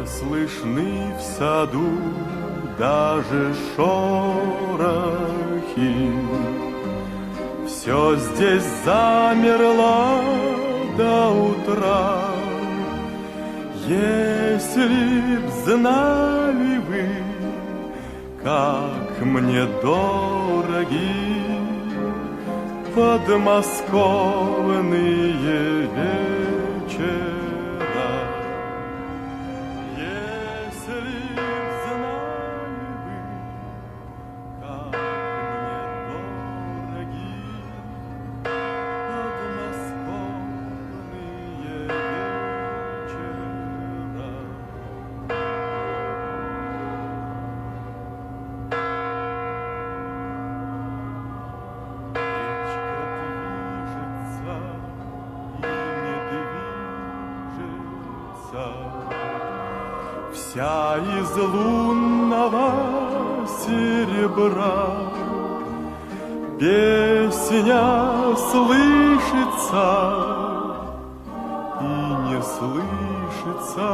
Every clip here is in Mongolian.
Не слышны в саду даже шорохи. Все здесь замерло до утра. Если б знали вы, как мне дороги подмосковные вечера. Если б знали вы, как мне дороги подмосковные вечера. Речка движется и не движется, вся из лунного серебра. Песня слышится и не слышится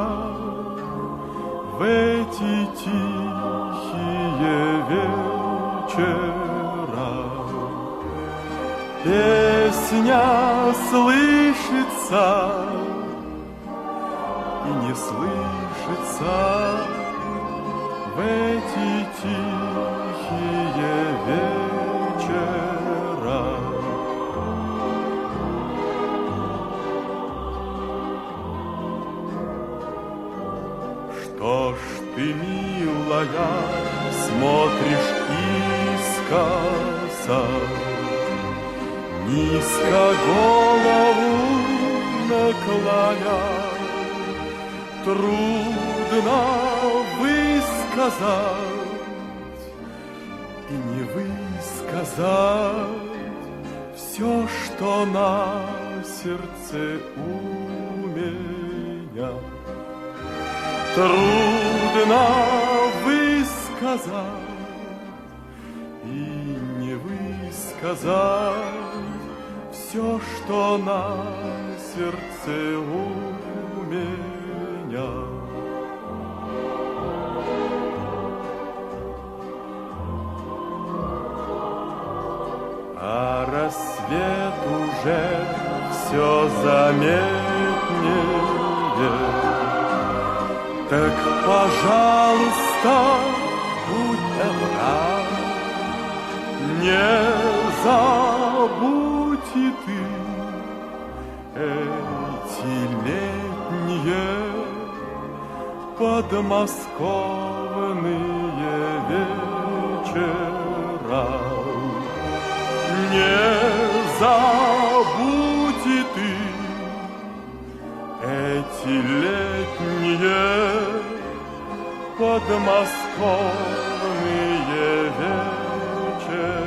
в эти тихие вечера. Песня слышится и не слышится в эти тихие вечера. Что ж ты, милая, смотришь искоса, низко голову наклоня? Трудно высказать и не высказать все, что на сердце у меня. Трудно высказать и не высказать все, что на сердце у меня. А рассвет уже все заметнее. Так, пожалуйста, будь добра, не забудь и ты эти летние подмосковные вечера. Не забудь и ты эти летние подмосковные вечера.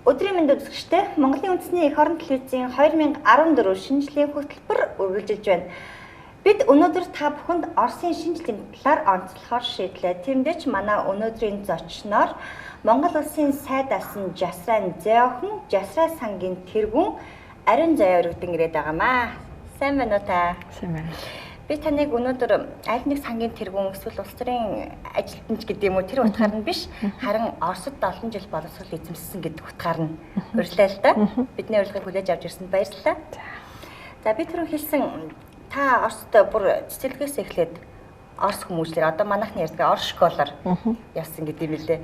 Өдрийн мэнд үзэгчдээ, Монголын үндэсний эх орон телевизийн 2014 шинэ жилийн хөтөлбөр үргэлжилж байна. Бид өнөөдөр та бүхэнд Оросын шинэ жилийн талаар онцлохоор шийдлээ. Тиймдээ ч манай өнөөдрийн зочноор Монгол улсын сайд асан Жасрайн Зэохон, Жасрай сангийн тэргүүн Ариун Заяа өргөдөн ирээд байгаамаа. Сайн байна уу та? Сайн байна. Би таныг өнөөдөр аль нэг сангийн тэргүүн эсвэл улс төрийн ажилтан ч гэдэг юм уу, тэр утгаар нь биш, харин Оросд олон жил боловсрол эзэмшсэн гэдэг утгаар нь урьлаа л да. Бидний урилгыг хүлээж авч ирсэнд баярлалаа. За, би түрүү хэлсэн, та Оросд бүр цэцэрлэгээс эхлээд Орос хүмүүжлэр, одоо манайхны ярьдаг Орос школоор явсан гэдэг юм лээ.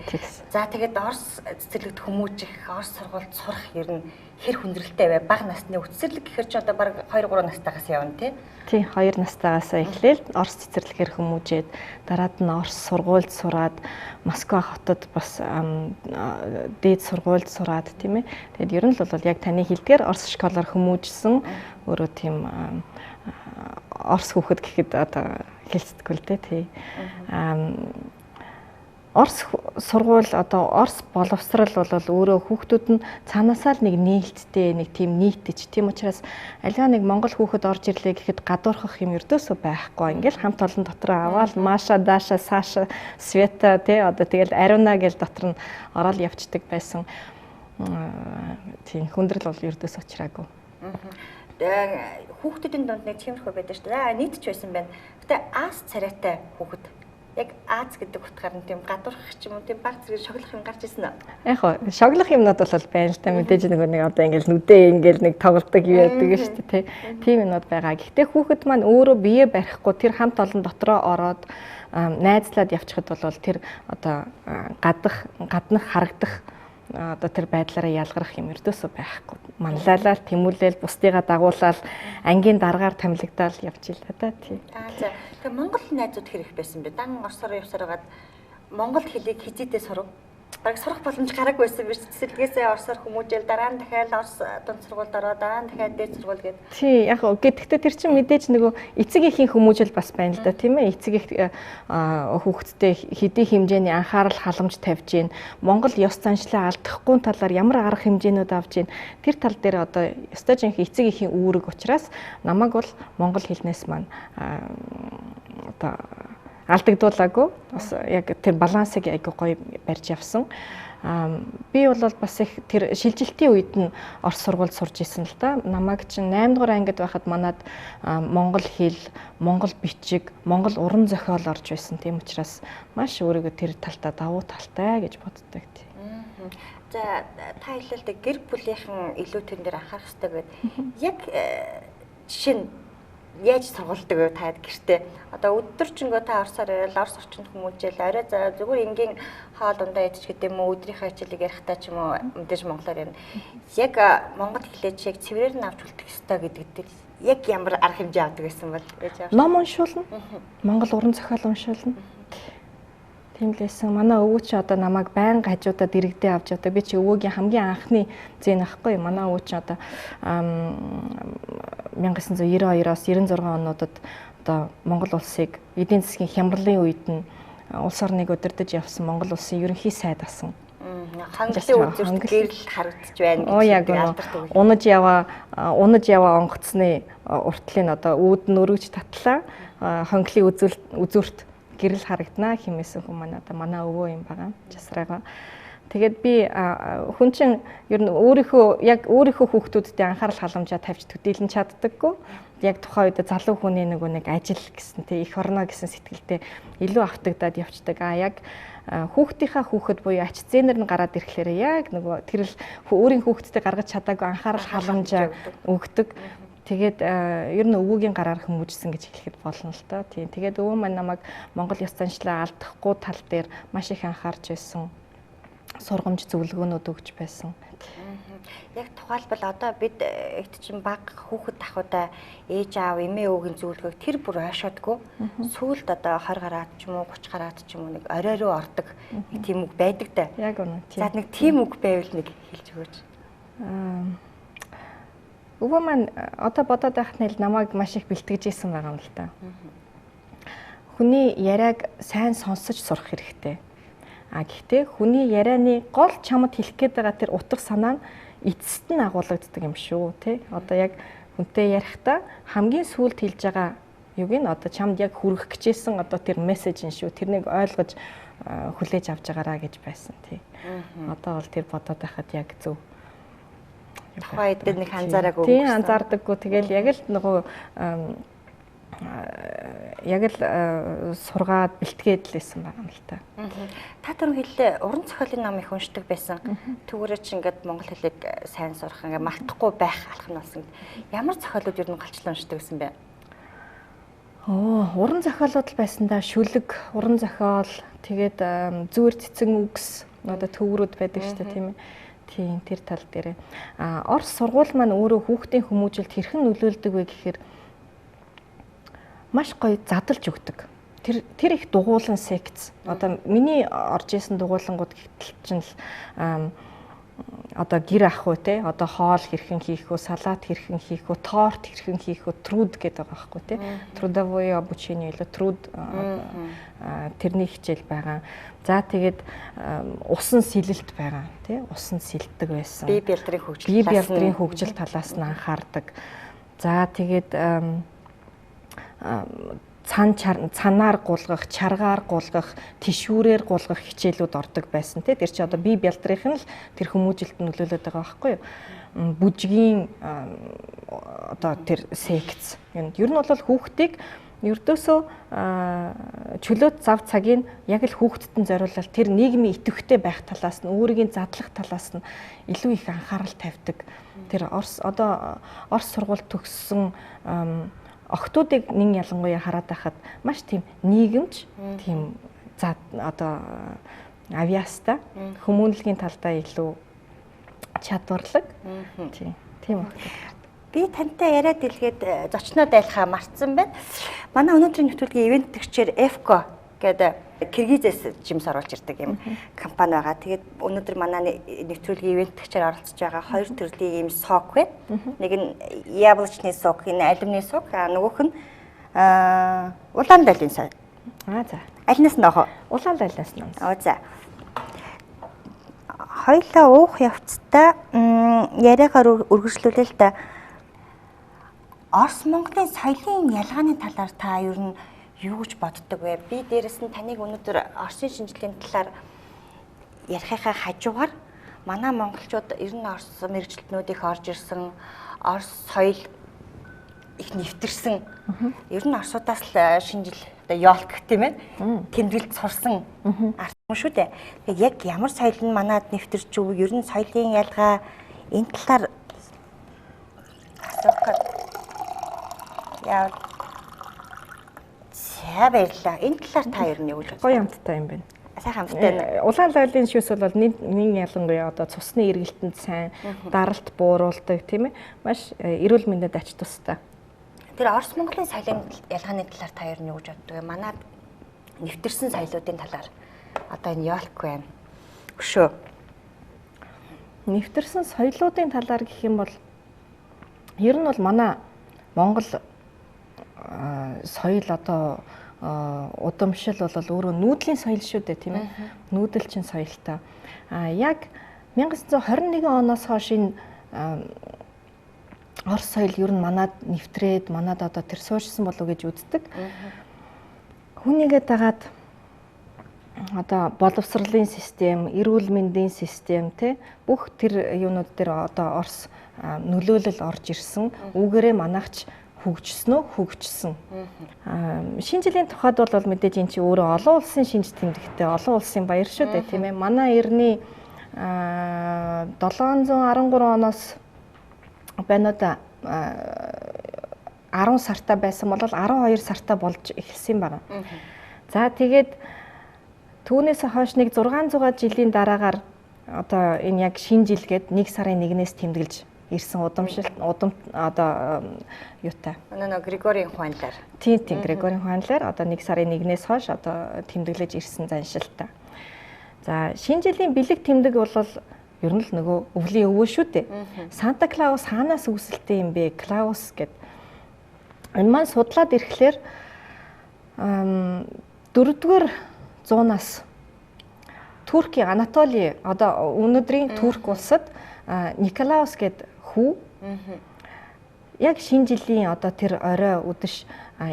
За, тэгээд Орос цэцэрлэгт хүмүүжих, Орос сургуульд сурах ер нь хэр хүндрэлтэй вэ? Бага насны цэцэрлэг гэхэр чи одоо бараг 2 3 настайгаас явна тий? Тий, 2 настайгаас эхлээл Орос цэцэрлэгээр хүмүүжээд, дараад нь Орос сургуульд сураад, Москва хотод бас дээд сургуульд сураад, тийм ээ. Тэгээд ер нь л бол яг таны хэлдгээр Орос школоор хүмүүжсэн, өөрөө тийм Орос хүүхэд гэхэд одоо хэлцдэггүй л дээ, тий. Орос сургууль, одоо Орос боловсрал бол өөрөө хүүхдүүд нь цаанаасаа л нэг нээлттэй, нэг тийм нийтэж. Тийм учраас альва нэг монгол хүүхэд орж ирлээ гэхэд гадуурхах юм ердөөсөө байхгүй. Ингээл хамт олон дотор аваад Маша, Даша, Саша, Света, тий, одоо тэгэл Ариуна гэл дотор нь ороод явцдаг байсан. Тийм, хүндрэл бол ердөөс учраагүй. Хүүхдүүдийн дунд нэг тиймэрхүү байдаг шүү дээ. Нийт ч байсан байна. Гэтэ аас царайтай хүүхэд яг Аз гэдэг утгаар нь тийм гадуурхах ч юм уу, тийм баг зэрэг шоглох юм гарч ирсэн үү? Яг хоо шоглох юмнууд бол байна л та, мэдээж нөгөө нэг одоо ингээл нүдээ ингээл нэг тоглодог юу яадаг шүү дээ, тий. Тийм юмнууд байгаа. Гэхдээ хүүхэд маань өөрөө бие барихгүй тэр хамт олон дотроо ороод найзлаад явчихад бол тэр одоо гадах гаднах харагдах одоо тэр байдлаараа ялгарах юм ердөөсөө байхгүй. Манлайлал, тэмүүлээл, бусдыгаа дагуулаад, ангийн даргаар тамилагдаал явж илаа да, тий. Аа за. Тэгээ Монгол найзууд хэр их байсан бэ? Дан Оросоор явсаар байгаад монгол хэлийг хизээдээ сурав? Бараг сурах боломж гараагүй байсан биш. Цэцэрлэгээсээ Оросоор хүмүүжээл, дараа нь дахиад Орос дунд сургуульд ороо, дараа нь дахиад дээд сургууль гээд. Тий, яг гэхдээ тэр чинь мэдээж нөгөө эцэг эхийн хүмүүжил бас байна л да, тийм ээ. Эцэг их хүүхэдтэй хэдий хэмжээний анхаарал халамж тавьж гин, Монгол ёс заншлаа алдахгүй талаар ямар арга хэмжээнүүд авч гин, тэр тал дээр одоо ёстой жинхэнэ эцэг эхийн үүрэг учраас намайг бол монгол хэлнээс маань одоо алдагдуулаагүй, бас яг тэр балансыг айгүй гоё барьж явсан. Би бол бас их тэр шилжилтийн үед нь Орос сургуульд сурж исэн л да. Намайг чинь 8 дугаар ангид байхад манад монгол хэл, монгол бичиг, монгол уран зохиол орж байсан. Тийм учраас маш өөрийгөө тэр талтаа давуу талтай гэж боддог. За, та хэлэлдэ гэр бүлийнхэн илүү тэн дээр анхаарах хэрэгтэй гэдэг. Яг жишээ нь яаж сургалдаг вэ та гэртээ? Одоо өдөржингөө та Оросоор яриад, Орос орчинд хүмүүжээл, орой за зүгээр энгийн хоол ундаа идчих гэдэг юм уу, өдрийнхөө хичээлийг ярихдаа ч юм уу мэдээж монголоор ярина. Яг монгол хэлээ чи яг цэврээр нь авч үлдэх ёстой гэдэг дээр яг ямар арга хэмжээ авдаг байсан бол яаж авах? Ном уншуулна. Монгол уран зохиол уншуулна. Тийм л байсан. Манай өвөө чи одоо намайг байнга хажуудаа дэрэгдээ авч явдаг. Би чи өвөөгийн хамгийн анхны зэн ахгүй. Манай өвөө чи одоо 1992-оос 96 онуудад одоо Монгол улсыг эдийн засгийн хямралын үед нь улс орныг удирдах явсан Монгол улсын ерөнхий сайд асан. Хангалын үзүүрт гэрэл харагдаж байна гэж яг унаж яваа онгоцны уртлын одоо үүд нь өргөж татлаа. Хонглын үзүүрт гэрэл харагдана хэмээсэн хүн манай одоо манай өвөө юм байгаа. Жасрайгаа. Тэгээд би хүн чинь ер нь өөрийнхөө яг өөрийнхөө хүүхдүүдтэй анхаарал халамжаа тавьж төдийлөн чаддаггүй. Яг тухайн үед залуу хүний нөгөө нэг ажил гэсэн тий их орно гэсэн сэтгэлтэй илүү автагдаад явцдаг. А яг хүүхдийнхаа хүүхэд буюу ач зээнэр нь гараад ирэхлээр яг нөгөө тэр л өөрийн хүүхдтэй гаргаж чадаагүй анхаарал халамжаа өгдөг. Тэгээд ер нь өвөөгийн гараар хүмүүжсэн гэж хэлэхэд болно л доо. Тийм. Тэгээд өвөө маань намайг монгол ёс заншлаа алдахгүй тал дээр маш их анхаарч байсан. Сургамж зөвлөгөөнүүд өгч байсан. Яг тухайлбал одоо бид ихт чинь баг хүүхэд ахудаа ээж аав эмээ өвгийн зөвлөгөөг тэр бүр ойшоодгүй. Сүүлд одоо 20 гараад ч юм уу 30 гараад ч юм уу нэг орой руу ордог нэг тийм үг байдаг да. Яг үнэ. За нэг тийм үг байвал нэг хэлж өгөөч. Өвөө маань одоо бодоод байхад нь намайг маш их бэлтгэж исэн байгаа юм л та. Хүний яриаг сайн сонсож сурах хэрэгтэй. А гэхдээ хүний ярианы гол чамд хэлэх гээд байгаа тэр утга санаа нь эцэст нь агуулгаддаг юм шүү, тий. Одоо яг хүнтэй ярихдаа хамгийн сүүлд хэлж байгаа юг нь одоо чамд яг хүргэх гэжсэн одоо тэр мессеж нь шүү. Тэрнийг ойлгож хүлээж авч байгаараа гэж байсан, тий. Одоо бол тэр бодоод байхад яг зөв. Тухайн үед нэг анзаараагүй. Тийм, анзаардаггүй. Тэгэл яг л нөгөө яг л сургаад бэлтгээд л байсан байгаа юм л та. Та түрүү хэллээ, уран зохиолын ном их уншдаг байсан. Түүгээрээ чи ингээд монгол хэлийг сайн сурах, ингээд мартахгүй байх алхам нь болсон. Ямар зохиолууд ер нь голчлон уншдаг гэсэн бэ? Уран зохиолууд л байсан да. Шүлэг, уран зохиол, тэгээд зүүр цэцэн үгс, одоо төврүүд байдаг шүү дээ, тийм ээ. Тийм, тэр тал дээр. А Орос сургууль маань өөрөө хүүхдийн хүмүүжилд хэрхэн нөлөөлдөг вэ гэхээр маш гоё задлж өгдөг. Тэр их дугуулan секц. Одоо миний орж исэн дугуулангууд гэтэл чинь л одоо гэр ах уу те, одоо хоол хэрхэн хийх үү, салат хэрхэн хийх үү, торт хэрхэн хийх үү, труд гэдэг байгаа байхгүй те. Трудовое обучение илүү труд тэрний хичээл байгаа. За тэгээд усан сэлэлт байгаа тий, усан сэлдэг байсан. Бие биелдрийн хөгжил бие биелдрийн хөгжил талаас нь анхаардаг. За тэгээд Цанаар гулгах, чаргаар гулгах, тишүүрээр гулгах хичээлүүд ордог байсан тий. Тэр чи одоо бие бялдрынх нь л тэр хүмүүжилт нөлөөлөд байгаа байхгүй юу? Бүжгийн одоо тэр секц. Ер нь бол хүүхдийг ердөөсөө чөлөөт зав цагийг яг л хүүхдэд нь зориулаад тэр нийгмийн идэвхтэй байх талаас нь, өөрийн задлах талаас нь илүү их анхаарал тавьдаг. Тэр Орос одоо Орос сургууль төгссөн охтуудыг нэн ялангуяа хараад байхад маш тийм нийгэмч, тийм одоо авьяастай, хүмүүнлэгийн талдаа илүү чадварлаг. Тийм охтууд. Би тантай яриад дэлгээд зочноо дайлахаа мартсан байна. Манай өнөөдрийн нэвтрүүлгийн ивент тэгчээр Эфко гэдэг Киргизээс жимс оруулж ирдэг юм компани байгаа. Тэгээд өнөөдөр манай нэвтрүүлгийн ивент тэгчээр оролцож байгаа хоёр төрлийн ийм сок байна. Нэг нь яблочны сок, энэ алюминий сок, а нөгөөх нь улаан дайлын сок. Аа за. Алинаас нь авах уу? Улаан дайлаас нь. Оо за. Хоёлаа уух явцдаа яриагаар үргэлжлүүлээ л да. Орос Монголын соёлын ялгааны талаар та ер нь юу гэж боддог вэ? Би дээрэс нь таныг өнөөдөр Оросын шинжилгээний талаар ярихынхаа хажуугаар манай монголчууд ер нь Орос мэргэжилтнүүд их орж ирсэн, Орос соёл их нэвтэрсэн. Ер нь Оросуудаас л шинжил одоо ёлк тийм ээ тэмдэглэлт сурсан арт юм шүү дээ. Тэгэхээр яг ямар соёл нь манад нэвтэрч өв? Ер нь соёлын ялгаа энэ талаар асуух гэж. Яа. За баярлалаа. Энэ талаар та ер нь юу гэж бодож байна? Гоё амттай юм байна. Сайхан амттай байна. Улаан лайлын шүүс бол нэн ялангуяа одоо цусны эргэлтэнд сайн, даралт бууруулдаг тийм ээ. Маш эрүүл мэндэд ач тустай. Тэр Орос Монголын соёлын ялгааны талаар та ер нь юу гэж боддог вэ? Манай нэвтэрсэн соёлуудын талаар одоо энэ ёлк байна. Өшөө. Нэвтэрсэн соёлуудын талаар гэх юм бол ер нь бол манай Монгол соёл одоо удамшил бол өөрөө нүүдлийн соёл шүү дээ тийм ээ. Нүүдэл чинь соёлтой. А яг 1921 оноос хойш энэ Орос соёл ер нь манад нэвтрээд манад одоо тэр суурьшсан болов гэж үздэг. Хүнийгээ дагаад одоо боловсролын систем, эрүүл мэндийн систем тий бүх тэр юунууд дээр одоо Орос нөлөөлөл орж ирсэн. Үүгээрээ манайхч хөгжсөн үү? Хөгжсөн. Шинэ жилийн тухайд бол мэдээж энэ чи өөрөө олон улсын шинж тэмдэгтэй, олон улсын баяр шүү дээ тийм ээ. Манай эртний 713 оноос байна уу да 10 сартаа байсан бол 12 сартаа болж эхэлсэн байна. За тэгээд түүнээс хойш нэг 600 жилийн дараагаар одоо энэ яг шинэ жил гээд 1 сарын 1-ээс тэмдэглэж ирсэн удамшилт удам одоо юутай. Нөө Григорийн хуанлаар. Тийм тийм Григорийн хуанлаар одоо 1 сарын 1-ээс хойш одоо тэмдэглэж ирсэн заншилтай. За шинэ жилийн бэлэг тэмдэг бол ер нь л нөгөө өвлийн өвөө шүү дээ. Санта Клаус хаанаас үүсэлтэй юм бэ? Клаус гэд. Энэ маань судлаад ирэхлээр 4-р зуунаас Туркийн Анатоли одоо өнөөдрийн Турк улсад Николаус гэд хүү яг шинэ жилийн одоо тэр орой үдэш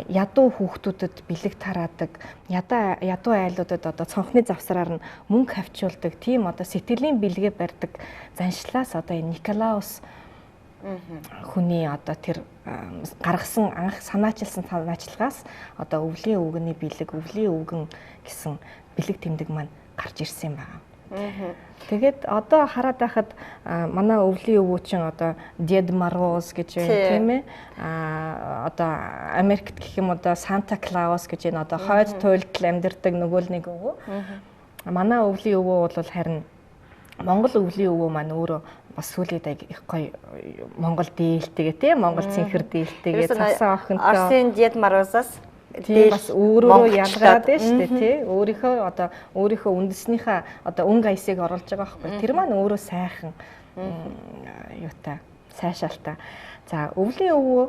ядуу хүүхдүүдэд бэлэг тараадаг, ядуу айлуудад одоо цонхны завсраар нь мөнгө хавчуулдаг тийм одоо сэтгэлийн бэлгээ барьдаг заншлаас одоо энэ Николаус хүний одоо тэр гаргасан анх санаачилсан санаачилгаас одоо өвлийн өвгөний бэлэг, өвлийн өвгөн гэсэн бэлэг тэмдэг маань гарч ирсэн юм байна. Тэгээд одоо хараад байхад манай өвлийн өвөө чинь одоо Дед Мороз гэж байна тийм ээ. Одоо Америкт гэх юм одоо Санта Клаус гэж энэ одоо хойд туйлдл амьдардаг нөгөө л нэг өвөө. Манай өвлийн өвөө бол харин Монгол өвлийн өвөө маань өөрөө бас сүүлийн их гоё Монгол дээлтэйгээ тийм Монгол цэнхэр дээлтэйгээ цасан охинтой. Оросын Дед Морозоос тийм бас өөрөөрөө ялгаад байна шүү дээ тий. Өөрийнхөө одоо өөрийнхөө үндэснийхээ одоо өнгө аясыг оруулж байгаа байхгүй. Тэр маань өөрөө сайхан юутай сайшаалтай. За өвлийн өвөө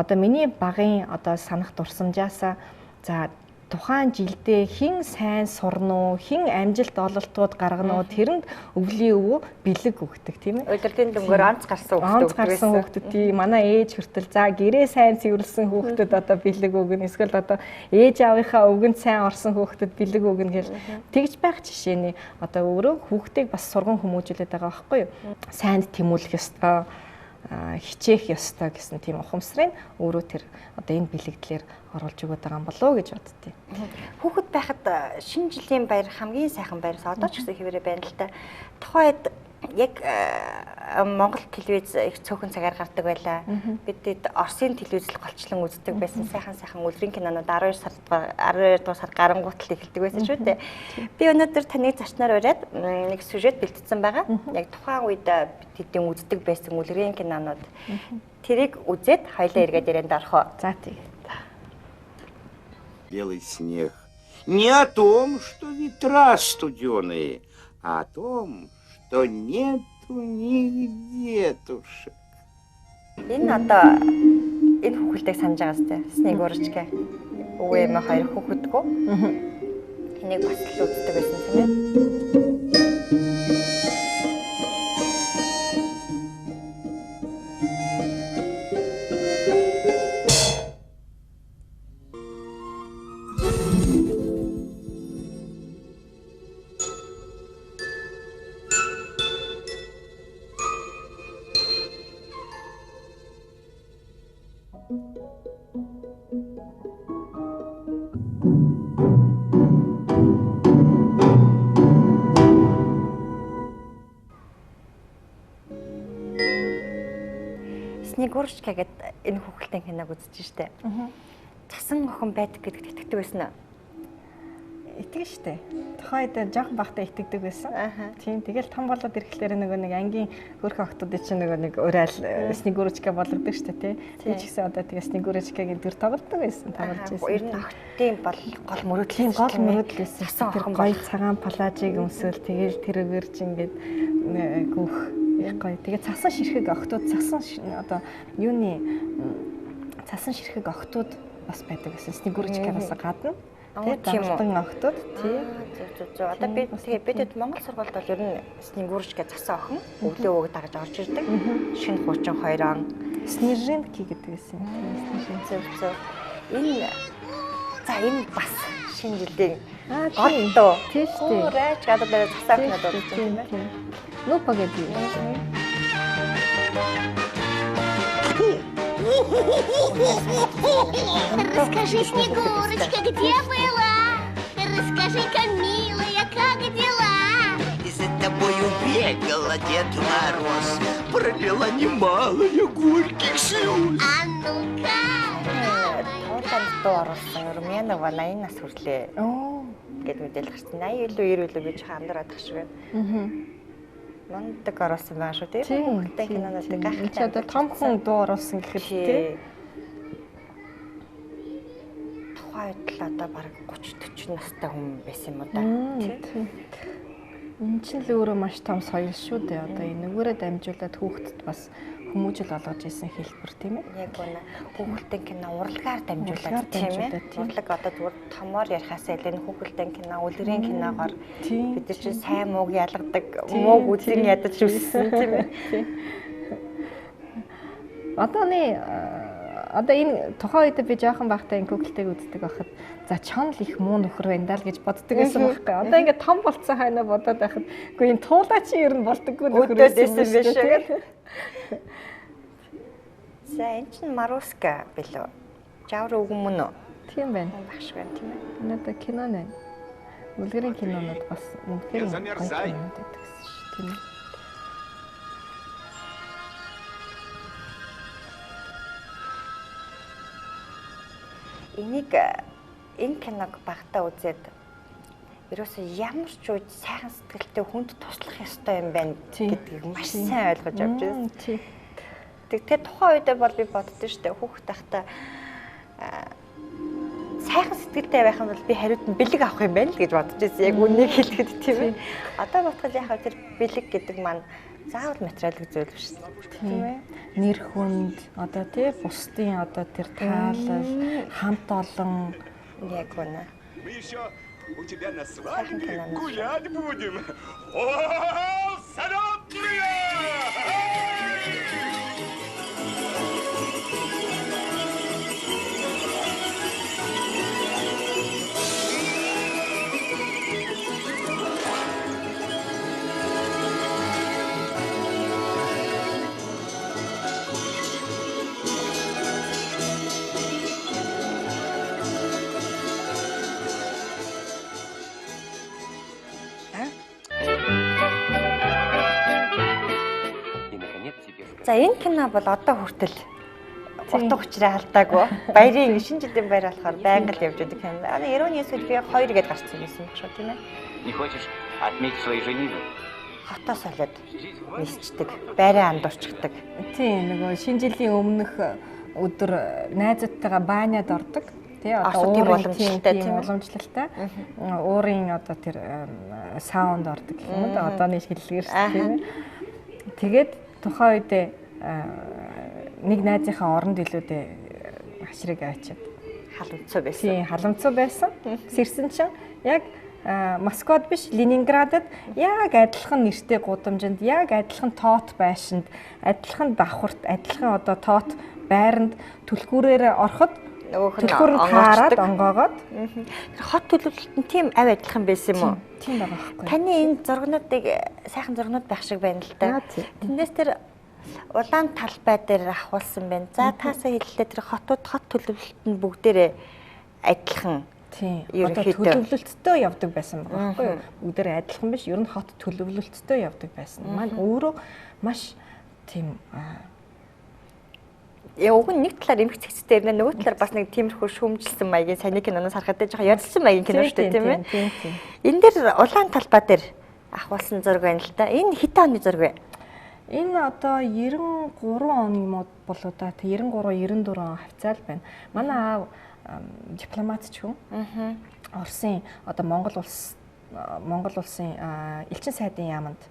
одоо миний багын одоо санах дурсамжаасаа за тухайн жилдээ хэн сайн сурна уу, хэн амжилт ололтууд гаргана уу, тэрэнд өвлийн өвөө бэлэг өгдөг, тийм ээ. Улирлын дүнгээр онц гарсан хүүхдүүд өгдөг. Гарсан хүүхдүүд тийм манай ээж хүртэл за гэрээ сайн цэвэрлсэн хүүхдүүд одоо бэлэг өгнө, эсвэл одоо ээж аавынхаа өвгөнд сайн орсон хүүхдүүд бэлэг өгнө гэл тэгж байх жишээний одоо өөрөө хүүхдийг бас сурган хүмүүжүүлээд байгаа байхгүй юу? Сайнд тэмүүлэх ёстой, хичээх ёстой гэсэн тийм ухамсарыг өөрөө тэр одоо энэ бэлэгдлэр оруулж өгöd байгаа юм болов уу гэж боддتي. Хүүхэд байхад шинэ жилийн баяр хамгийн сайхан баяр. Одоо ч гэсэн хэвээрээ байна л та. Тухайн үед яг Монгол телевиз их цөөхөн цагаар гардаг байлаа. Бид Оросын телевиз л голчлон үздэг байсан. Сайхан сайхан үлрийн кинонууд 12 сар 12 дугаар сар гарангуут л эхэлдэг байсан шүү дээ. Би өнөөдөр таныг зочноор уриад нэг сюжет бэлтгэсэн байгаа. Яг тухайн үед тэдний үздэг байсан үлрийн кинонууд. Тэрийг үзээд хоёлаа эргээд ярианд орох уу? За тий. Белый снег. Не о том, что ветра студеные, а о том, что нету нигде детушек. Энэ одоо энэ хүүхэлдэйг санаж байгаа сте. Снегурочка. Өвөө эмээ хоёр хүүхэдгүү. Энийг бас л үздэг байсан тийм ээ. Снегурочка гэдэг энэ хүүхэлдэйн киног үзэж штэ. Цасан охин байдаг гэдэгт итгэдэг байсан уу? Итгэн штэ. Тухайн үед жоохон байхдаа итгэдэг байсан. Тийм, тэгэл том болоод ирэхлээр нөгөө нэг ангийн хөөрхөн охтуудын чинь нөгөө нэг урайл Снегурочка болгодог штэ, тий. Би ч гэсэн одоо тэгээ Снегурочкагийн дүр тоглодог байсан, тоглож байсан. Ер нь охтын бол гол мөрөөдөл, гол мөрөөдөл байсан. Цасан охин гоё цагаан плажийг өмсөөл тэгэл тэрүүгээр чи ингээд гүөх их гоё. Тэгээ цасан ширхэг охтууд, цасан одоо юуны цасан ширхэг охтууд бас байдаг гэсэн. Снегурочкагаас гадна. Тэ замтан охтууд тий. Зөв зөв зөв. Одоо би тэгээ бид Монгол сургуульд бол ер нь Снегурочка цасан охин өвлөө өвөг дагаж орж ирдэг. Шинэ хуучин хоёрон Снежинки гэдэг байсан. Снежинки. Зөв зөв. Энэ за энэ бас шинэ жилийн гол дуу. Тийм шүү дээ. Райч гадаад цасан охинууд болж байна тийм ээ. Ну погоди. Расскажи, Снегурочка, где была? Расскажи-ка, милая, как дела? И за тобою бегала Дед Мороз, пролила немалое горьких слез. А ну-ка, давай. Тууланд дуу оруулсан Румянова 80 нас хүрлээ. Гэт мэдээлэл гарсан. 80 илүү 90 илүү би ч хамдраад тах шиг байна. Мундаг оруулсан байгаа шүү дээ. Хүүхдтэй кинонууд гайхалтай. Чи одоо том хүн дуу оруулсан гэхэд тий. Тухайн үед л одоо бараг 30 40 настай хүн байсан юм уу да. Тий. Энэ чинь л өөрөө маш том соёл шүү дээ. Одоо энэгээрээ дамжуулаад хүүхдэд бас хүмүүжил олгож исэн хэлбэр тийм ээ. Яг үнэ. Хүүхэлдэйн кино урлагаар дамжуулаад тийм ээ. Урлаг одоо зүгээр томоор ярихаасаа илүү энэ хүүхэлдэйн кино, үлгэрийн киногоор бид нар чинь сайн мууг ялгадаг, мууг үзэн ядаж өссөн тийм ээ. Одоо энэ тухайн үед би жоохон байхдаа энэ хүүхэлдэйг үздэг байхад за чон л их муу нөхөр байна даа л гэж боддог байсан байхгүй. Одоо ингээд том болцсон хайнаа бодоод байхад үгүй энэ туулаа чи ер нь болдоггүй нөхөр байсан биш үү? За энэ чинь Маруска билүү? Жавар өвгөн мөн үү? Тийм байна. Багш байна тийм ээ. Энэ одоо кино нэ. Үлгэрийн кинонууд бас үнэхээр гоё кинонууд байдаг гэсэн шүү тийм ээ. Энийг энэ киног багтаа үзээд ерөөсөө ямар ч үед сайхан сэтгэлтэй хүнд туслах ёстой юм байна гэдгийг маш сайн ойлгож авч байсан. Тэгэхээр тухайн үедээ бол би боддоо шүү дээ. Хүүхэд байхдаа сайхан сэтгэлтэй байх юм бол би хариуд нь бэлэг авах юм байна л гэж бодож байсан. Яг үннийг хэлэхэд тийм ээ. Одоо бодвол яг тэр бэлэг гэдэг маань заавал материалын зүйл биш тийм ээ. Нэр хүнд одоо тий бусдын одоо тэр таалал, хамт олон яг үнэ. Мы еще у тебя на свадьбе гулять будем. О, салютные! За энэ кино бол одоо хүртэл утга учираа алдаагүй. Баярын шинэ жилийн баяр болохоор байнга л явж байдаг кино. Аа 99 үед би 2 гээд гарсан байсан баг шүү, тийм ээ. Не хочешь отметить своей женитьбу? Хотоо солиод нисчдэг, байраа андуурчдаг. Тийм, нөгөө шинэ жилийн өмнөх өдөр найзуудтайгаа баняд ордог. Тий, одоо уурын уламжлалтай, тийм уламжлалтай. Уурын одоо тэр саунд ордог гэх юм уу? Одооны хэллэгээр шүү, тийм ээ. Тэгээд тухайн үедээ нэг найзынхаа оронд илүүдээ хашрыг авчиад халамцуу байсан. Тийм, халамцуу байсан. Сэрсэн чинь яг Москвад биш, Ленинградад яг адилхан нэртэй гудамжинд, яг адилхан тоот байшинд, адилхан давхарт, адилхан одоо тоот байранд түлхүүрээр ороход түлхүүр нь таарад онгоогоод. Тэр хот төлөвлөлт нь тийм ав адилхан байсан юм уу? Тийм байгаа байхгүй. Таны энэ зургнуудыг сайхан зургнууд байх шиг байна л да. Тэндээс тэр улаан талбай дээр ахуулсан байна. За таасаа хэллээ, тэр хотууд хот төлөвлөлт нь бүгдээрээ адилхан. Тийм. Одоо төлөвлөлттэй явдаг байсан байгаа байхгүй юу? Бүгдээрээ адилхан биш, ер нь хот төлөвлөлттэй явдаг байсан. Маань өөрөө маш тийм уг нь нэг талаар эмх цэгцтэй ирнэ, нөгөө талаар бас нэг тиймэрхүү шүүмжилсэн маягийн саний киноноос харахад жоохон ярилцсан маягийн кино шүү дээ, тийм ээ. Энэ дээр улаан талбай дээр ахуулсан зураг байна л да. Энэ хэдэн оны зураг вэ? Энэ одоо 93 он юм уу болоо да. 93 94 он хавцаал байна. Манай аав дипломат ч хүн. Оросын одоо Монгол улсын элчин сайдын яаманд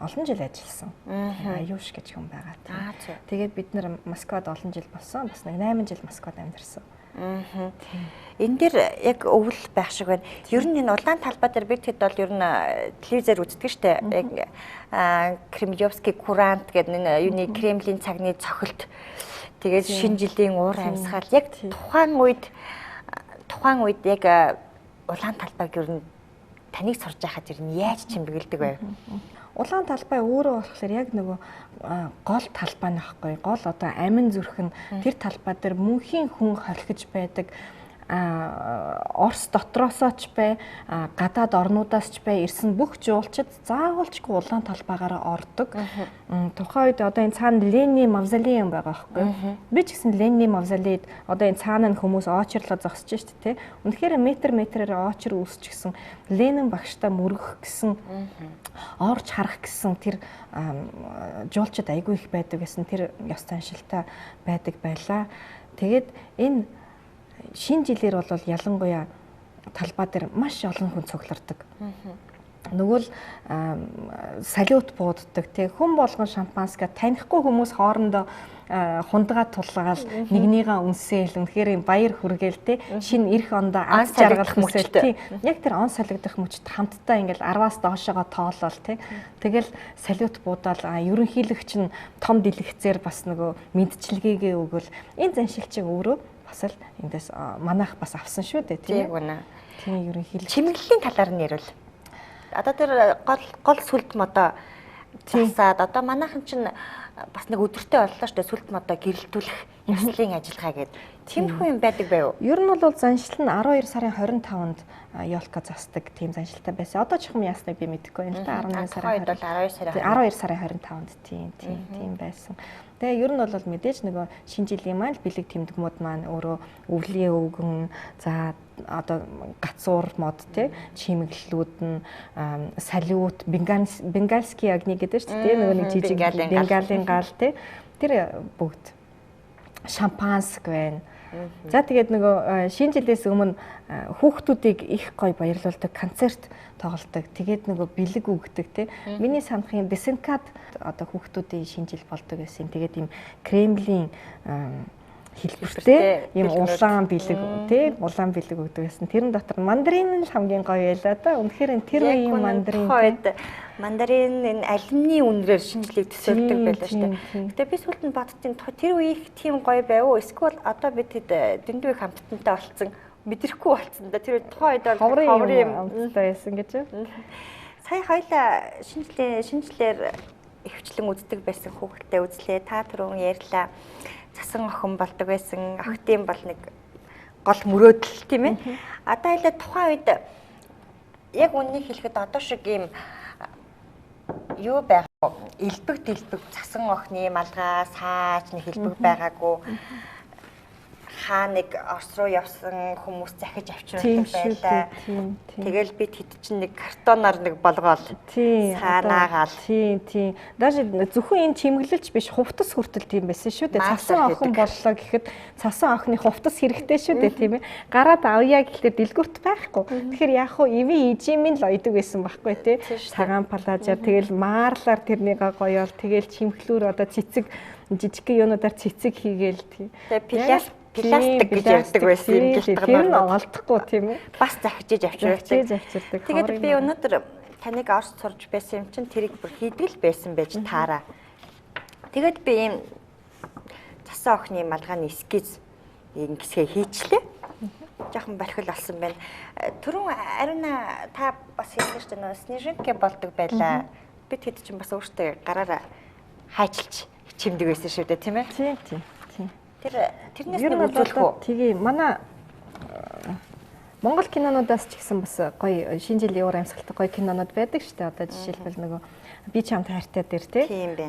олон жил ажилласан. Аюуш гэж хүн байгаа. Тэгээд бид нар Москвад олон жил болсон. Бас нэг 8 жил Москвад амьдарсан. Энэ дээр яг өвөл байх шиг байна. Ер нь энэ улаан талбай дээр бид хэд бол ер нь телевизээр үздэг штэ. Яг Кремлевский курант гэдэг энэ юуны Кремлийн цагны цохилт. Тэгээд шинэ жилийн уур амьсгал яг тухайн үед яг улаан талбайг ер нь таныг сурж байхад ер нь яаж чимбэгэлдэг байв? Улаан талбай өөрөө болохоор яг нөгөө гол талбай нөхгүй. Гол одоо амин зүрх нь тэр талбай дээр мөнхийн хүн холхиж байдаг. Орос дотроосоо ч бай, гадаад орнуудаас ч бай ирсэн бүх жуулчид заавалчгүй улаан талбайгаараа ордог. Тухайн үед одоо энэ цаана Ленин мавзолей юм байгаа байхгүй. Би ч гэсэн Ленин мавзолейд одоо энэ цаана нь хүмүүс очрлоо зогсож шít те. Үнэхээр метр метрээр очр үүсчихсэн Ленин багштай мөргөх гэсэн орж харах гэсэн тэр жуулчид айгүй их байдаг гэсэн тэр ёс заншилтай байдаг байлаа. Тэгээд энэ шинэ жилээр бол ялангуяа талбай дээр маш олон хүн цуглардаг. Нөгөө л салют бууддаг тий, хүн болгон шампанскаа танихгүй хүмүүс хоорондоо хундгаа тулгаал нэгнийгээ үнсээл үнэхээр баяр хүргээл тий, шинэ ирэх ондоо аз жаргал хүсэл тий. Яг тэр он солигдох мөчд хамтдаа ингээл 10-аас доошоогоо тоолол тий. Тэгэл салют буудаал ерөнхийлөгч нь том дэлгэцээр бас нөгөө мэдчилгээгээ өгвөл энэ заншил чинь өөрөө бас л эндээс манайх бас авсан шүү дээ тийм ээ. Тийм ерөнхийлөгч. Чимэглэлийн талаар нь ярил. Одоо тэр гол сүлд модоо засаад одоо манайхан чинь бас нэг өдөртэй боллоо шүү дээ, сүлд модоо гэрэлтүүлэх ёслолын ажиллагаа гэдэг. Тиймэрхүү юм байдаг байв. Ер нь бол заншил нь 12 сарын 25-нд ёлка засдаг тийм заншилтай байсан. Одоо ч юм яасныг би мэдэхгүй байна л да. 11 сарын 12 сарын 25-нд тийм байсан. Тэгээ ер нь бол мэдээж нөгөө шинэ жилийн маань бэлэг тэмдгмүүд маань өөрөө өвлийн өвгөн, за одоо гацуур мод тий, чимэглэлүүд нь салют, бенгальский огни гэдэг шүү дээ, нөгөө нэг жижиг бенгалийн гал тий. Тэр бүгд шампанск байна. За тэгээд нөгөө шинэ жилээс өмнө хүүхдүүдийг их гоё баярлуулдаг концерт тоглолдог. Тэгээд нөгөө бэлэг өгдөг тий. Миний санах юм Десенкад одоо хүүхдүүдийн шинэ жил болдог байсан. Тэгээд ийм Кремлийн хэлбэртэй ийм улаан бэлэг тий улаан бэлэг өгдөг байсан. Тэрэн дотор мандарин л хамгийн гоё байлаа да. Үнэхээр тэр үеийн мандарин үед мандарин энэ алюминий үнрээр шинэ жилийг төсөөлдөг байлаа шүү дээ. Гэтэ би сүүлд нь боддtiin тэр үеих тийм гоё байв уу? Эсвэл одоо бид хэд дэндүү их амттантай болцсон, мэдрэхгүй болцсон да. Тэр тухайн үед бол ховрын юм амттай байсан гэж. Сая хоёлаа шинэ жилээр ихвчлэн үздэг байсан хүүхдтэй үзлээ. Та түрүүн ярьлаа. Цасан охин болдог байсан. Охтын бол нэг гол мөрөөдөл тийм ээ. Одоо хоёлаа тухайн үед яг үннийг хэлэхэд одоо шиг ийм юу байгаагүй. Элбэг дэлбэг цасан охины малгай саач нэг хэлбэг байгаагүй. Хаа нэг Орос руу явсан хүмүүс захиж авчирдаг байлаа. Тэгэл би тэд чинь нэг картоноор нэг болгоол саанаагаал. Тийм тийм. Даже зөвхөн энэ чимэглэлч биш хувцас хүртэл тийм байсан шүү дээ. Цасан охин боллоо гэхэд цасан охины хувцас хэрэгтэй шүү дээ тийм ээ. Гараад авъя гэхлээр дэлгүүрт байхгүй. Тэгэхээр яг хуу ивэн ижимийн л ойдог байсан байхгүй тий. Цагаан палажаар тэгэл маарлаар тэрнийг гоёол тэгэл чимхлүүр одоо цэцэг жижигхэн юунуудаар цэцэг хийгээл тий. Тэгээ пластик гэж ярьдаг байсан юм гэлтгэр. Тэр нь олдохгүй тийм ээ. Бас захижиж авчирдаг. Тэгээд би өнөөдөр таныг Орос сурж байсан юм чинь тэрийг бүр хийдэг л байсан байж таараа. Тэгээд би ийм цасан охины малгайны эскиз ийм гисгээ хийчлээ. Жохон бархил болсон байна. Түрүүн Ариуна та бас хэлсэн шүү дээ нөө снежинка болдог байлаа. Би тэд чинь бас өөртөө гараараа хайчилж чимдэг байсан шүү дээ тийм ээ. Тийм тийм. Тэрнээс нэг үзүүлэх үү? Тэгээ манай Монгол кинонуудаас ч гэсэн бас гоё шинэ жилийн уур амьсгалтай гоё кинонууд байдаг шүү дээ. Одоо жишээлбэл нөгөө би чамд хайртай дээр тий.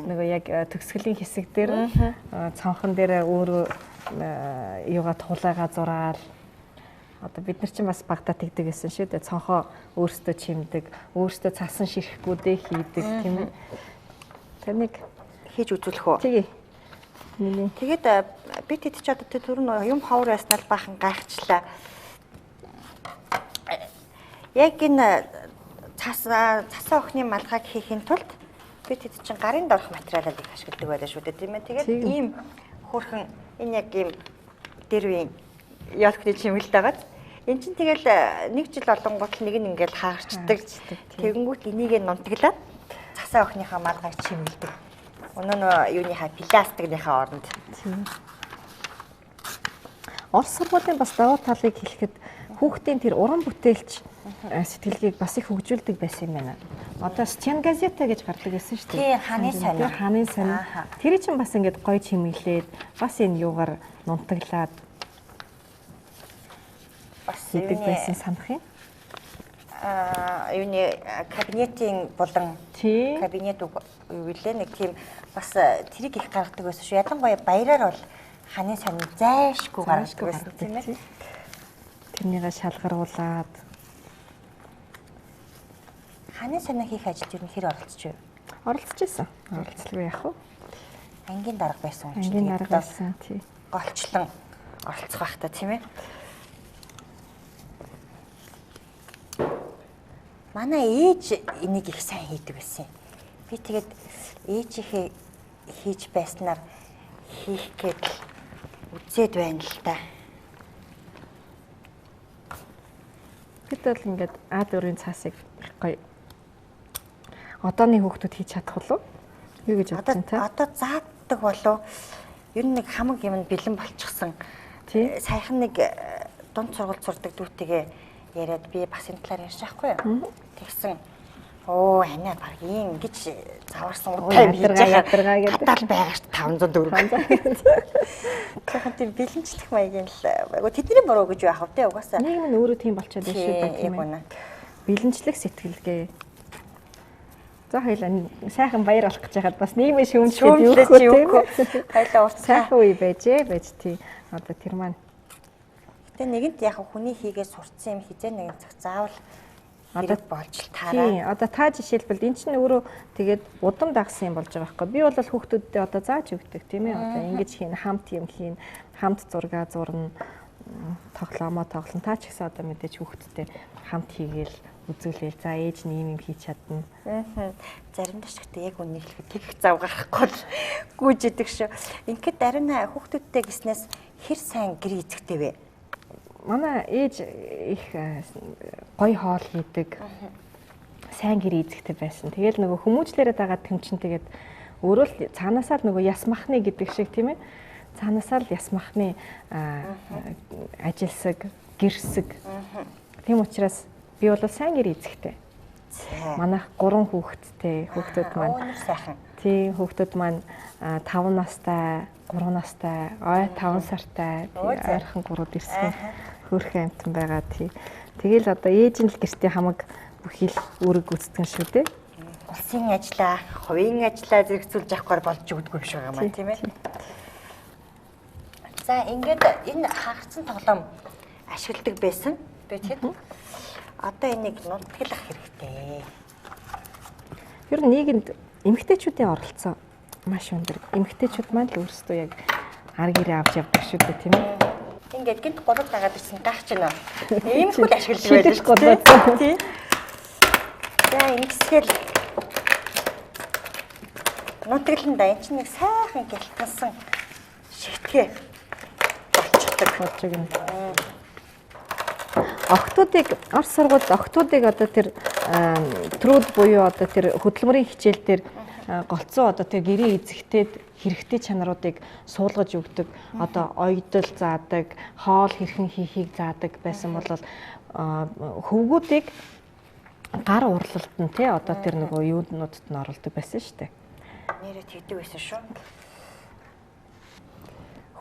Нөгөө яг төгсгөлийн хэсэг дээр цонхон дээр өөрөө юугаа тулайгаа зураал. Одоо бид нар чинь бас багтаа тэгдэг гэсэн шүү дээ. Цонхоо өөрсдөө чимдэг, өөрсдөө цасан ширхгүүдээ хийдэг тийм ээ. Тэрнийг хийж үзүүлэх үү? Тэгээ. Тэгээд би тэд чи одоо тэр нь юм ховор байснаар баахан гайхчлаа. Яг энэ цасан охины малгайг хийхин тулд би тэд чинь гарын дорох материалыг их ашигладаг байлаа шүү дээ тийм ээ. Тэгээд ийм хөөрхөн энэ яг ийм дэрвийн ёлкны чимгэлт байгаад эн чинь тэгэл нэг жил олонгууд л нэг нь ингээл хаагчдаг. Тэгэнгүүт энийгээ нунтаглаад цасан охиныхаа малгайг чимгэлдэг. Өнөө нөө юуныхаа пластикныхаа оронд. Тийм. Орос сургуулийн бас давуу талыг хэлэхэд хүүхдийн тэр уран бүтээлч сэтгэлгээг бас их хөгжүүлдэг байсан юм байна. Одоо стенгазета гэж гардаг байсан шүү дээ. Тийм, ханы сонин. Ханы сонин. Тэр чинь бас ингээд гоё чимэглээд бас энэ юугаар нунтаглаад бас хийдэг байсан санах юм. Юуны кабинетийн булан кабинет үг юу лээ нэг тийм бас тэрийг их гаргадаг байсан шүү. Ялангуяа баяраар бол ханы сонин зайшгүй гаргадаг байсан тийм ээ. Тэрнийгээ шалгаруулад ханы сонин хийх ажилд ер нь хэр оролцож юу? Оролцож исэн. Оролцлоо яах вэ? Ангийн дарга байсан юм чинь. Ангийн дарга байсан тий. Голчлон оролцох байх та тийм ээ. Манай ээж энийг их сайн хийдэг байсан юм. Би тэгээд ээжийнхээ хийж байснаар хийх гээд үзээд байна л та. Бид бол ингээд А4-ийн цаасыг гоё одооны хүүхдүүд хийж чадах болов? Юу гэж бодож байна та? Одоо заадаг болов? Ер нь нэг хамаг юм бэлэн болчихсон. Саяхан нэг дунд сургууль сурдаг дүүтэйгээ яриад би бас энэ талаар ярьж байхгүй юу? Тэгсэн оо анаа баг ийм ингэж заварсан удаа хийж байгаа гэдэг. Гадаал байгаа шүү 504. Сайхан тийм бэлэнчлэх маягийн л тэдний буруу гэж яах вэ угаасаа. Нийгэм нь өөрөө тийм болчиход байна шүү дээ тийм ээ. Бэлэнчлэх сэтгэлгээ. За хоёлаа сайхан баяр болох гэж байхад бас нийгмийн шүүмжлээд юу гэх вэ? Хоёлаа урт сайхан үе байжээ байж тий. Одоо тэр маань Гэтэ нэгэнт яг хүний хийгээ сурцсан юм хизээ нэгэн цаг заавал хэрэг болж л таараа. Тийм. Одоо та жишээлбэл эн чинь өөрөө тэгээд удам дагсан юм болж байгаа байхгүй. Би бол хүүхдүүддээ одоо зааж өгдөг тийм ээ. Одоо ингэж хийн, хамт юм хийн, хамт зураг зурна, тоглоомоо тоглоно. Та ч гэсэн одоо мэдээж хүүхдүүдтэй хамт хийгээл үзүүлээл за ээж нь ийм юм хийж чадна. Заримдаа ч гэхдээ яг үннийг хэлэхэд тэгэх зав гарахгүй л гүйж идэг шүү. Ингээд Дарина хүүхдүүдтэй гиснээс хэр сайн гэр эзэгтэй вэ? Манай ээж их гоё хоол хийдэг. Сайн гэр эзэгтэй байсан. Тэгэл нөгөө хүмүүжлээрээ дагаад тэм чин тэгээд өөрөө л цаанаасаа л нөгөө яс махны гэдэг шиг тийм ээ. Цаанаасаа л яс махны ажилсаг, гэрсэг. Тийм учраас би бол сайн гэр эзэгтэй. Манайх 3 хүүхэдтэй. Хүүхдүүд маань сайхан. Тийм, хүүхдүүд маань 5 настай, 3 настай, ой 5 сартай, ойрхон 3 дэрсгэн хөөрхөн амтан байгаа тий. Тэгэл одоо ээж нь л гэртээ хамаг бүхий л үүрэг гүйцэтгэн шүү дээ. Улсын ажлаа, хувийн ажлаа зэрэгцүүлж авахар болж өгдөггүй юм шиг байгаа юм тийм ээ. За ингээд энэ хагарсан тоглоом ашигладаг байсан. Би тэгэд одоо энийг нутаглах хэрэгтэй. Ер нь нийгэмд эмэгтэйчүүдийн оролцоо маш өндөр. Эмэгтэйчүүд маань л өөрсдөө яг ар гэрээ авч явдаг шүү дээ тийм ээ. Ингээд гинт гурав дагаад ирсэн гахч нэ. Иймэрхүү л ашигладаг байдаг шүү дээ. Тийм. За ингэсгээл нутаглан да энэ чинь нэг сайхан гялтгансан шигтгэ болчихдог. Болж өгнө. Охтуудыг Орос сургуульд охтуудыг одоо тэр труд буюу одоо тэр хөдөлмөрийн хичээл дээр голцоо одоо тэр гэрээ эзэгтэй хэрэгтэй чанаруудыг суулгаж өгдөг. Одоо оёдол заадаг, хоол хэрхэн хийхийг заадаг байсан бол хөвгүүдийг гар урлалд нь тий одоо тэр нөгөө юунуудад нь оруулдаг байсан шүү дээ. Нэрээ тэгдэг байсан шүү.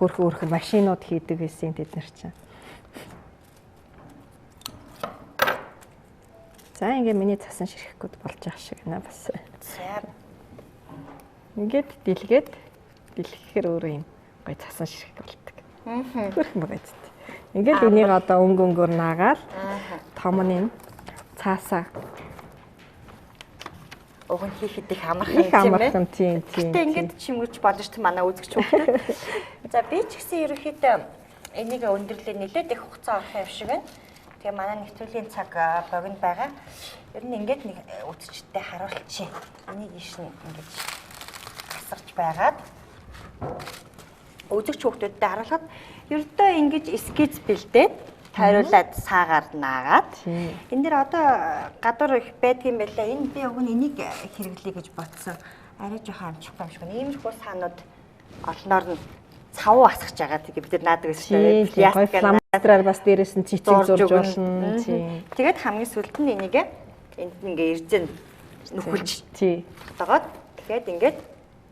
Хөрхөн хөрхөн машинууд хийдэг байсан тэд нар чинь. За ингээ миний цасан ширхэхгүйд болж байгаа шиг байна бас. За. Ингээд дэлгээд дэлгэхээр өөрөө юм гой цасан ширхэг болдог. Хөрхөн байгаа зү. Ингээд энийг одоо өнгө өнгөөр наагаал том нь цаасаа уг нь хийхэд их амархан юм тийм ээ. Амархан тийм тийм. Гэтэ ингээд чимгэж болно шүү дээ манай үзэгч хүүхдүүд. За би ч гэсэн ерөнхийдөө энийг өндөрлөө нэлээд их хугацаа орох юм шиг байна. Тэгээ манай нэвтрүүлгийн цаг богино байгаа. Ер нь ингээд нэг үзэгчдэд харуулчих. Энийг иш нь ингэж асарч байгаад үзэгч хүүхдүүдэд харуулхад ердөө ингэж эскиз бэлдээд тойруулаад саагаар наагаад энэ дэр одоо гадуур их байдгийн байлаа. Энэ би уг нь энийг хэрэглэе гэж бодсон. Арай жоохон амжихгүй юм шиг байна. Иймэрхүү саанууд олноор нь цавуу асгаж байгаа. Тэгээ бид нар наадаг гэсэн. Фломастераар бас дээрээс нь цэцэг зурж болно. Тийм. Тэгээд хамгийн сүүлд нь энийг энд ингээ эрзэн нүхэлж тий. Тогоод тэгээд ингээд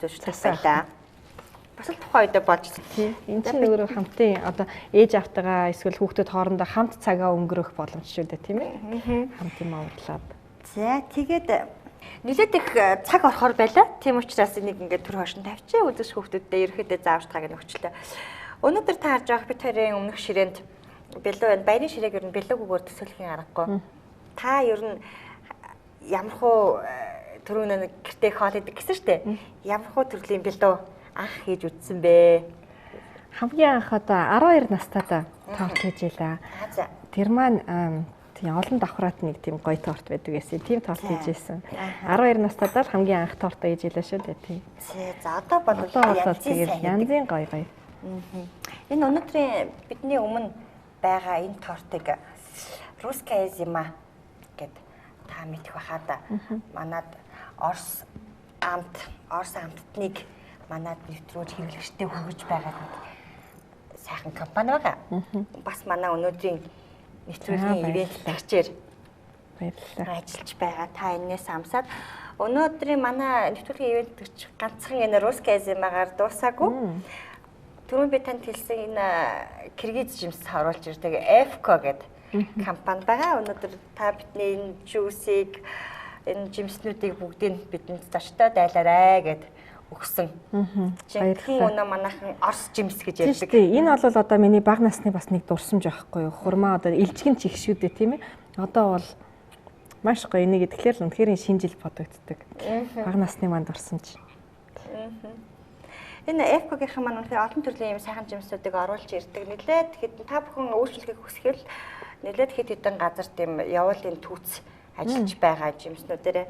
зурж байлаа. Бас л тухайн үедээ болж. Тий. Энэ чинь өөрөө хамтын одоо ээж автайгаа эсвэл хүүхдүүд хоорондоо хамт цагаа өнгөрөөх боломж шүү дээ, тийм ээ. Хамт юм аварлаад. За тэгээд нэлээд их цаг орохоор байлаа. Тийм учраас энийг ингээд төр хойш нь тавьчихъя. Үзэгч хүүхдүүддээ ерөөхдөө заавч тааг нөхчлээ. Өнөөдөр та харж байгаа бид хоёрын өмнөх ширээнд бэлүү байна. Баярын ширээг ер нь бэлүүгүйгээр төсөөлхийн аргагүй. Та ер нь ямар хуу түрүүн нэг гэртээ хоол идэг гэсэн штэ. Ямар хуу төрлийн бэлүү анх хийж үтсэн бэ? Хамгийн анх одоо 12 настайдаа торт хийж илаа. Тэр маань тийм олон давхраад нэг тийм гоё торт байдаг гэсэн. Тийм торт хийж исэн. 12 настайдаа л хамгийн анх торт хийж илаа шүү дээ тийм. За одоо бол янзын гоё гоё. Энэ өнөөдрийн бидний өмнө байгаа энэ тортыг Русская зима гэд та мэдэх байхад манад Орос амт, Орос амттныг манад нэвтрүүлж хэрэглэгчтэй хүргэж байгаа нэг сайхан компани байгаа. Бас манай өнөөдрийн нэвтрүүлгийн ивент тагчээр баярлалаа. Ажиллаж байгаа. Та энэс амсаад өнөөдрийн манай нэвтрүүлгийн ивент тагч ганцхан энэ Русская зимагаар дуусаагүй. Түрүүн би танд хэлсэн энэ Киргиз жимс оруулж ирдэг Эфко гэдэг компани байгаа. Өнөөдөр та бидний энэ жүүсийг энэ жимснүүдийг бүгдийг бидэнд зочтой дайлаарай гэд өгсөн. Баярлалаа. Өнөө манайхан Орос жимс гэж ярьдаг. Тийм. Энэ бол одоо миний бага насны бас нэг дурсамж байхгүй юу? Хурмаа одоо илжигэн чих шүү дээ, тийм ээ. Одоо бол маш гоё энийг идэхлээр л үнэхээр шинэ жил бодогддог. Бага насны маань дурсамж. Энэ Эфкогийнхан маань үнэхээр олон төрлийн юм сайхан жимсүүдийг оруулж ирдэг. Нэлээд хэд та бүхэн өөрчлөхийг хүсвэл нэлээд хэд хэдэн газар тийм явуулын түүц Ажиллаж байгаа жимснүүдээрээ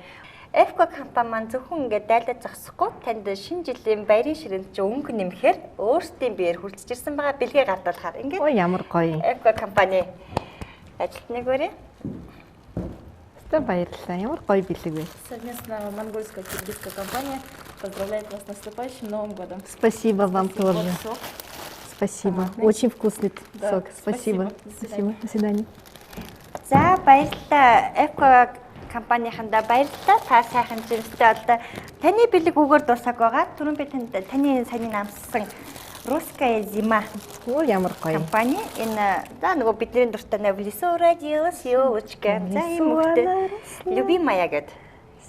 FK компани маань зөвхөн ингээд дайлаад зогсохгүй танд шинэ жилийн баярын ширээнд чи өнгө нэмэхээр өөрсдийн биеэр хүртэж ирсэн байгаа бэлгээ гардуулахаар ингээд Ой, ямар гоё. FK компани ажилтныг өрөө. Өстой баярлалаа. Ямар гоё бэлэг вэ? Совместно монгольско-киргизская компания поздравляет вас с наступающим Новым годом. Спасибо вам Спасибо. тоже. Вот сок. Спасибо. Томатный. Очень вкусный Да, сок. Спасибо. спасибо. До Спасибо. До свидания. За баярлалаа. FK компанийнхандаа баярлалаа. Та сайхан жимстэй боллоо. Таны бэлэг үгээр дуусааг байгаа. Түрүүн би танд таны саяны амссан Русская зима Ой, ямар гоё. компани энэ за нөгөө бидний дуртай нэ в лесу родилась елочка. За ийм мөхтэй любимая гэд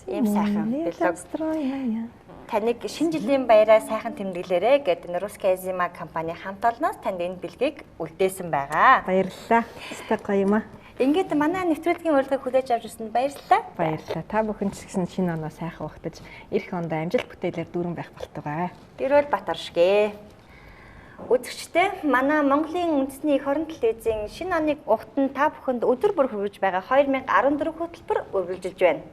ийм сайхан бэлэг стройная. Таныг шинэ жилийн баяраа сайхан тэмдэглээрэй гэд энэ Русская зима компани хамт олноос танд энэ бэлгийг үлдээсэн байгаа. Баярлалаа. Өстой гоё юм аа. Ингээд манай нэвтрүүлгийн урилгыг хүлээж авч ирсэнд баярлалаа. Баярлалаа. Та бүхэн ч гэсэн шинэ оноо сайхан ухтаж, эх ондоо амжилт бүтээлээр дүүрэн байх болтугай. Гэрэл Батаршгэ. Үзэгчдээ манай Монголын үндэсний эх орон телевизийн шинэ оны ухтан та бүхэнд өдөр бүр хүргэж байгаа 2014 хөтөлбөр үргэлжилж байна.